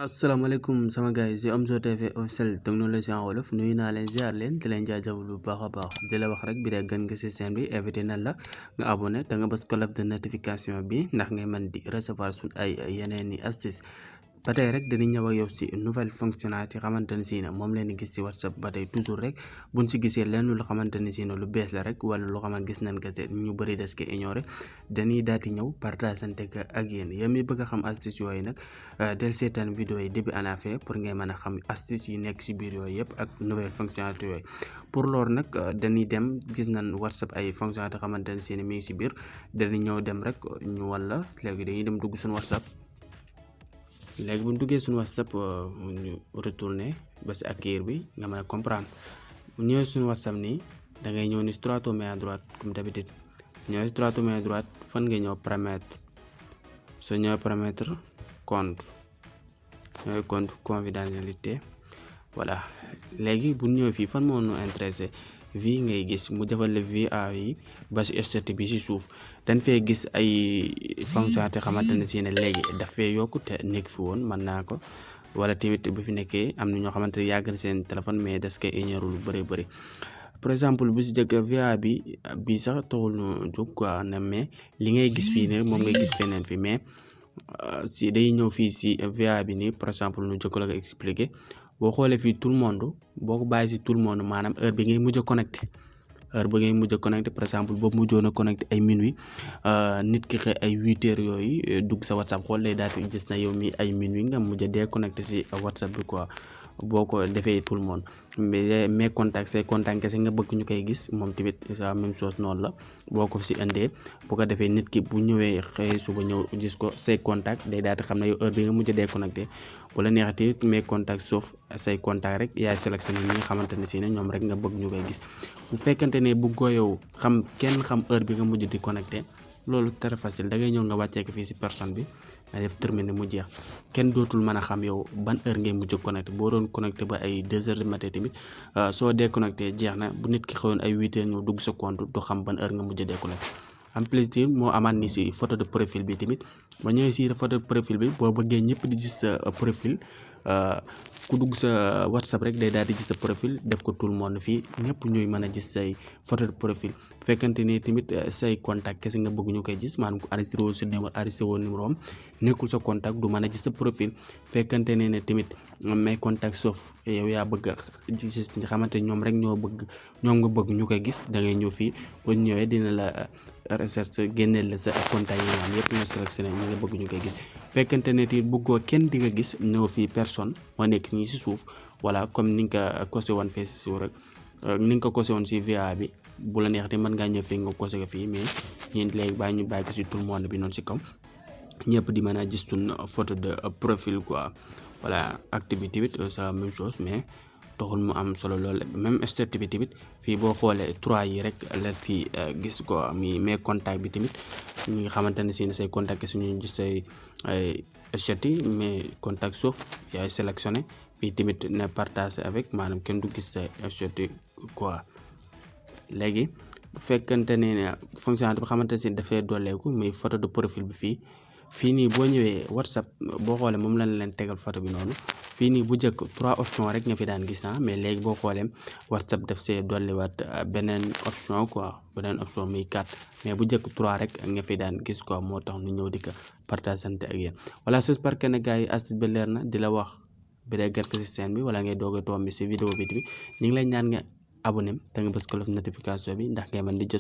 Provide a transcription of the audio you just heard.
asalaamaaleykum sama gars yi si Omzo TV officiel technologie en wolof nuyu naa leen ziar leen di leen jaajëfal bu baax a baax di la wax rek bi dee gën nga si chaîne bi invité na la nga abonné te nga bës cloche de notification bi ndax ngay mën di recevoir suñ ay yeneen i astuce ba tey rek dañuy ñëw ak yow si nouvelle fonctionnalité yi xamante ne si ne moom leen gis si WhatsApp ba tey toujours rek buñ si gisee lenn lu xamante ne si ne lu bees la rek wala lu xamante gis nañ ko te ñu bëri des ko ignoré dañuy daal di ñëw partagante ko ak yéen yéen mi bëgg a xam astuce yooyu nag del seetaan vidéo yi début à la fin pour ngay mën a xam astuce yi nekk si biir yooyu yëpp ak nouvelle fonctionnalité yooyu pour loolu nag dañuy dem gis nañ WhatsApp ay fonctionnalité xamante ne si ne mi ngi si biir dañuy ñëw dem rek ñu wala léegi dañuy dem dugg suñu WhatsApp. léegi bu ñu duggee suñu WhatsApp ñu retourné ba si accueil bi nga mën a comprendre bu ñëwee suñu WhatsApp nii da ngay ñëw ni si trois tours à droite comme d'habitude ñëwee si trois tours à droite fan nga ñëw paramètre soo ñëwee paramètre compte ñëwee compte confidentialité voilà léegi bu ñëwee fii fan moo ñu intéressé vie ngay gis mu defal la vie yi ba si statut bi si suuf dañ fee gis ay fonctionnalité xamante ne si ne léegi daf fee yokku te nekk fi woon mën naa ko wala tamit bu fi nekkee am na ñoo xamante ne yàgg na seen téléphone mais das koy ignoré lu bëri par exemple bu si jëkk VA bi sax taxul ñu jóg quoi na mais li ngay gis fii ne moom ngay gis feneen fi mais si day ñëw fii si VA bi nii par exemple ñu jëkk la ko expliqué boo xoolee fii tout le monde boo ko bàyyi si tout le monde maanaam heure bi ngay mujj a connecté par exemple boobu mujjoon a connecté ay minuit nit ki xëy ay 8 heures yooyu dugg sa WhatsApp xool lay daal di gis na yow mi ay minuit nga mujj a déconnecté si WhatsApp bi quoi boo ko defee tout le monde mais mes contacts say contacts kese nga bëgg ñu koy gis moom tamit sa même chose noonu la boo ko si indee bu ko defee nit ki bu ñëwee xëy suba ñëw gis ko say contacts day daal di xam ne yow heure bi nga mujj a déconnecté bu la neexee mes contacts sauf say contacts rek yaay sélectionné ñi nga xamante ne si ne ñoom rek nga bëgg ñu koy gis bu fekkente ne bëggoo yow xam kenn xam heure bi nga mujj di connecté loolu très facile da ngay ñëw nga wàccee ko fii si personne bi nga def terminé mu jeex kenn dootul mën a xam yow ban heure ngay mujj connecté boo doon connecté ba ay 2 heures du matin tamit soo déconnecté jeex na bu nit ki xëyoon ay 8 heures ñëw dugg sa compte du xam ban heure nga mujj déconnecté en plus tamit moo amaat ni si photo de profil bi tamit ba ñëwee si photo de profil bi boo bëggee ñëpp di gis sa profil ku dugg sa WhatsApp rek day daal di gis sa profil def ko tout le monde fii ñëpp ñooy mën a gis say photo de profil fekkante ni tamit say contact kese nga bëgg ñu koy gis maanaam ku enregistré woo sa numéro enregistré woo numéro am nekkul sa contact du mën a gis sa profil fekkante ne tamit may contact sauf yow yaa bëgg a gis nga xamante ñoom rek ñoom nga bëgg ñu koy gis da ngay ñëw fii boo ñëwee dina la recherche génneel la sa contact yi nga am yëpp nga sélectionné ñi nga bëgg ñu koy gis fekkante ne tamit bëggoo kenn di nga gis ñëw fii personne moo nekk ñi si suuf voilà comme ni nga ko kose woon fee si suuf rek ni nga ko kose woon si VA bi bu la neex te mën ngaa ñëw fii nga kose ko fii mais ñun léegi ñu bàyyi ko si tout le monde bi noonu si kaw ñëpp di mën a gis suñ photo de profil quoi voilà activité bi c'est la même chose mais taxul mu am solo lool même statut bi tamit fii boo xoolee 3 yi rek la fii gis ko mi mais contact bi tamit ñi nga xamante ne si ne say contact suñu gis say statut mais contact sauf yaay sélectionné fii tamit ne partage avec maanaam kenn du gis say statut quoi léegi bu fekkante ne fonctionnalité bi xamante ne si dafay dooleeku muy photo de profil bi fii nii boo ñëwee WhatsApp boo xoolee moom lañ leen tegal photo bi noonu fii nii bu njëkk 3 options rek nga fi daan gis mais léegi boo xoolee WhatsApp daf see dolliwaat beneen option quoi beneen option muy 4 mais bu njëkk 3 rek nga fi daan gis quoi moo tax ñu ñëw di ko partageante ak yéen voilà j'espère que ne gars yi astuce bi leer na di la wax bi day gàtt si scène bi wala ngay doog a tombé si vidéo bi tamit ñu ngi lay ñaan nga abonné te nga bës ko notification bi ndax ngay mën di jot